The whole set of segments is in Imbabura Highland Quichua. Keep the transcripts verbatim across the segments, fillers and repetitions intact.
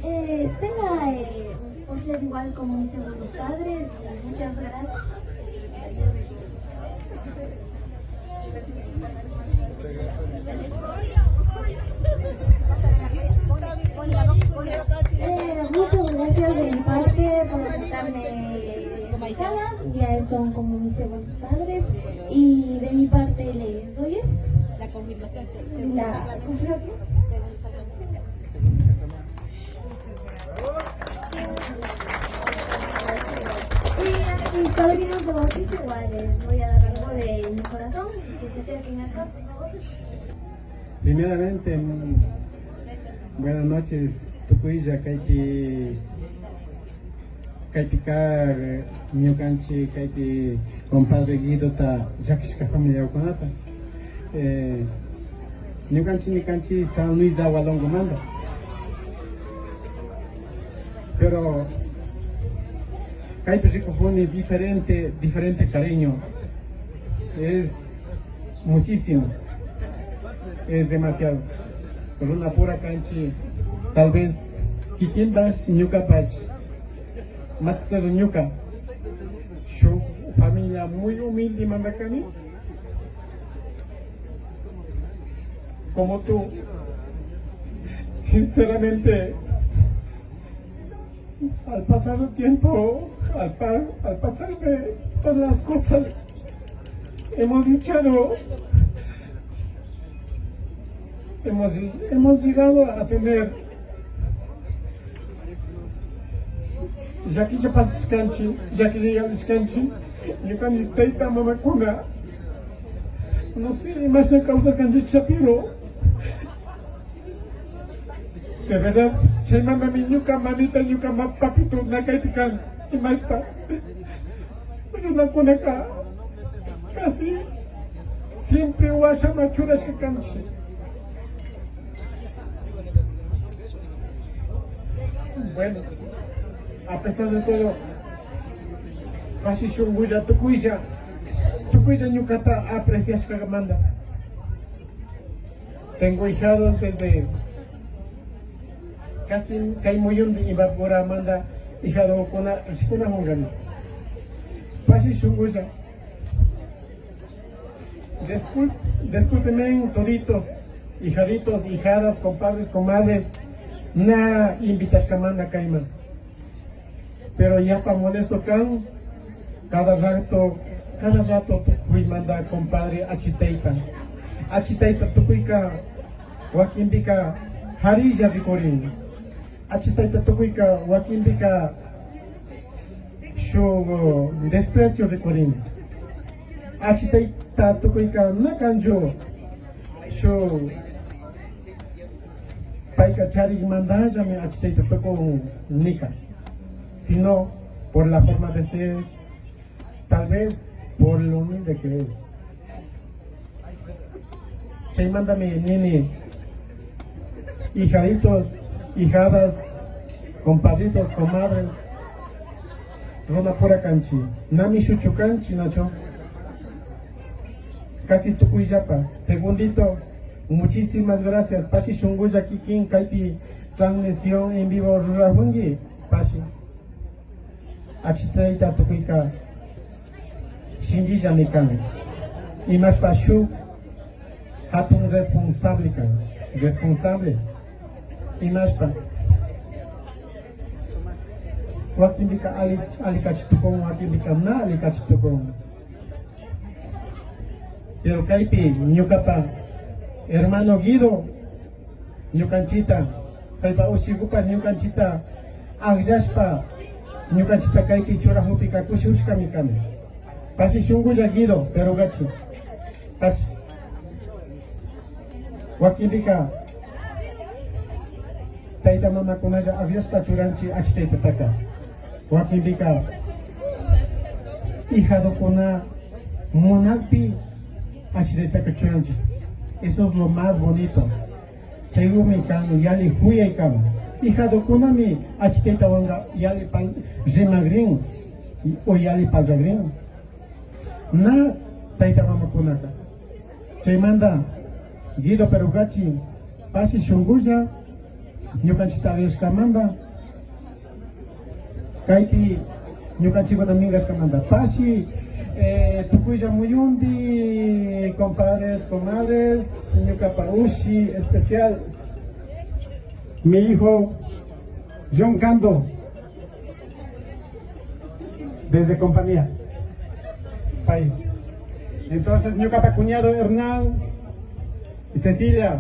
Eh, tenga, eh, por ser igual como mis segundos padres, muchas gracias. Eh, muchas gracias de mi parte por aceptarme en la sala. Ya son como mis segundos padres. Y de mi parte les doy es la confirmación, se- según la sacramento. Confirmación. Según sacramento. Y a mis padrinos de bautizo igual les voy a dar algo de mi corazón y que se acerquen acá, por favor. Primeramente, mm, buenas noches, tukuylla kaypi, kaypika, eh, ñukanchi kaypi compadre Guidota llakishka familiakunata. Eh, ñukanchimi kanchi San Luis de Agualongomanta. Pero kaypi rikujuni diferente, diferente cariño. Es muchísimo. Es demasiado. Runapura kanchi, tal vez kikinpash, ñukapash, más que todo ñuka, shuk familia muy humildemanta kani. Como tú, sinceramente, al pasar el tiempo, al pa- al pasar de todas las cosas, hemos luchado, hemos, hemos llegado a tener llakilla pasashkanchi, llakilla yallishkanchi, ñukanchi tayta mamakuna. No sé, imashna kawsarkanchicha, pero de verdad, chaymantami ñuka mamita, ñuka ma- papito na kaypi kan, imashpa. Runakunaka casi siempre washaman churashka kanchi. Bueno, a pesar de todo, pashi shungulla tukuylla, tukuylla ñukata apreciashkamanta. Tengo hijados desde casi kay muyunpi Imbaburamanta hijadokuna rikunajunkami. Pashi shungulla. Discul- disculpenme toditos, hijaditos, hijadas, compadres, comadres, na invitashkamanta kayman. Pero yapa molesto kan, cada rato, cada rato tukuymanta compadre achitayta. Achitayta tukuyka wakinpika jarilla rikurin. Achitayta tukuyka wakinpika shuk desprecio rikurin. Achitayta tukuyka na kanchu shuk payka charikmantallami achitayta tukun nika, sino por la forma de ser, tal vez por lo humilde que es. Chaymantami nini, hijaditos, hijadas, compadritos, comadres, runapura kanchi, na mishuchu kanchi, nachu? Casi tukuyllapa. Segundito, muchísimas gracias. Pashi shungulla kikin kaypi transmisión en vivo rurajunki, pashi. Achitayta tukuyka shinchillami kan. Imashpa shuk jatun responsable kan. Responsable. Imashpa. Wakinpika ali, alikachi tukun, wakinpika na alikachi tukun. Pero kaypi ñukapa hermano Guido ñukanchita, paypa ushigupa ñukanchita akllashpa, ñukanchita kaypi churajukpika kushiushkami kani. Pashi shungulla Guido, pero gachi. Pashi. Wakinpika tayta mamakunalla akllashpa churanchi achitaytataka. Wakinpika hijadokuna munakpi achitaytaka churanchi. Eso es lo más bonito. Chayrumi kan yalli juyay kan. Hijadokunami achitaytawanka yalli pal- rimagrin o yalli parlagrin. Na tayta mamakunaka. Chaymanta Guido Perugachi, pashi shunkulla ñukanchikta rishkamanta, kaypi ñukanchikkuta minkashkamanta pashi, eh, tukuylla muyunti, compadres, comadres, ñukapa ushi especial, mi hijo John Cando. Desde compañía. Pay. Entonces, ñukapa cuñado Hernán, Cecilia,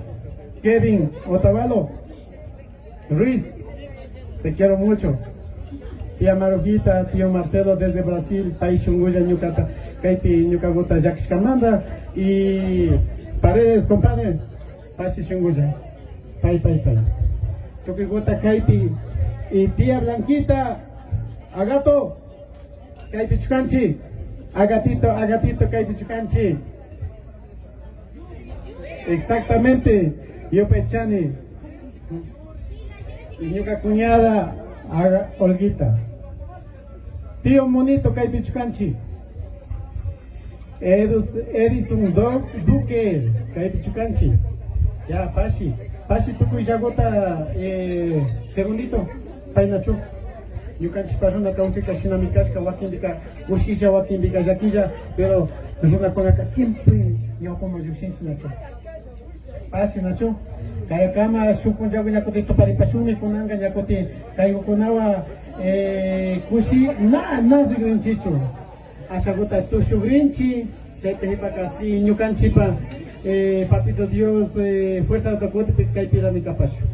Kevin, Otavalo, Ruiz, te quiero mucho. Tía Marujita, tío Marcelo desde Brasil, pay shunkulla ñukata, kaypi ñukakuta llakishkamanta, y Paredes, compadre, pashi shunkulla. Pay, pay, pay. Tukuykuta kaypi. Y tía Blanquita, Agato, kaypichu kanchi. Agatito, Agatito, kaypichu kanchi. Exactamente, yupaychani. Y ñuka cuñada, Aga-, Olguita. Tío Monito, kaypichu kanchi. Edus-, Edison Do-, Duque, kaypichu kanchi. Ya, pashi, pashi tukuyllakuta, eh, segundito, paynachu. Ñukanchikpa runa kawsayka shinami kashka, wakinpika kushilla, wakinpika llakilla, pero runakunaka siempre ñawpaman llukshinchik nachu. Pashi nachu. Kayakama shuk punllaku ña kutin tuparipashunmi kunanka, ña kutin kaykukunawan, eh, kushi na, na rikrinchichu. Ashakuta tushukrinchi, chaypi hipaka si ñukanchipa, eh, Papito Dios, eh, fuerzata kutin kaypirami kapashun.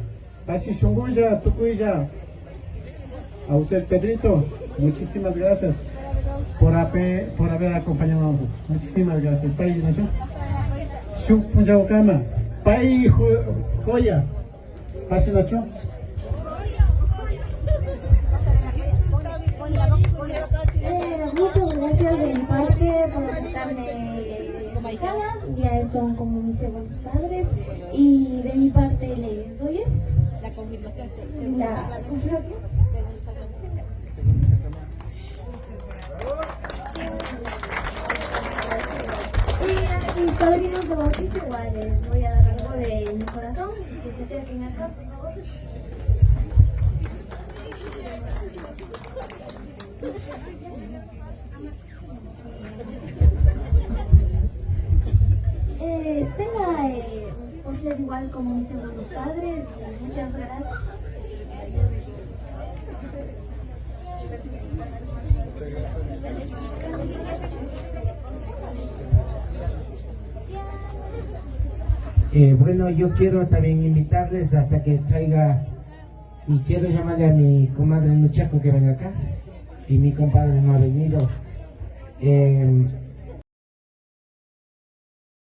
Pashi shunkulla, tukuylla. A usted, Pedrito, muchísimas gracias por haber, por haber acompañado a nosotros. Muchísimas gracias. Pay, nachu. Shuk punllakukama. Pay jo-, joya. Pashi nachu. Eh, muchas gracias de mi parte por aceptarme la invitada. Ya son como mis segundos padres. Y de mi parte les doy es la confirmación, se-, segundo la sacramento. Confirmación. Segundo sacramento. Y a mis padrinos de bautizo igual les voy a dar algo de mi corazón, que se acerquen acá, por favor. Eh, tenga, eh, por ser igual como mis segundos padres, muchas gracias. Eh, bueno, yo quiero también invitarles hasta que traiga, y quiero llamarle a mi comadre Nuchaco que venga acá, y mi compadre no ha venido. Eh,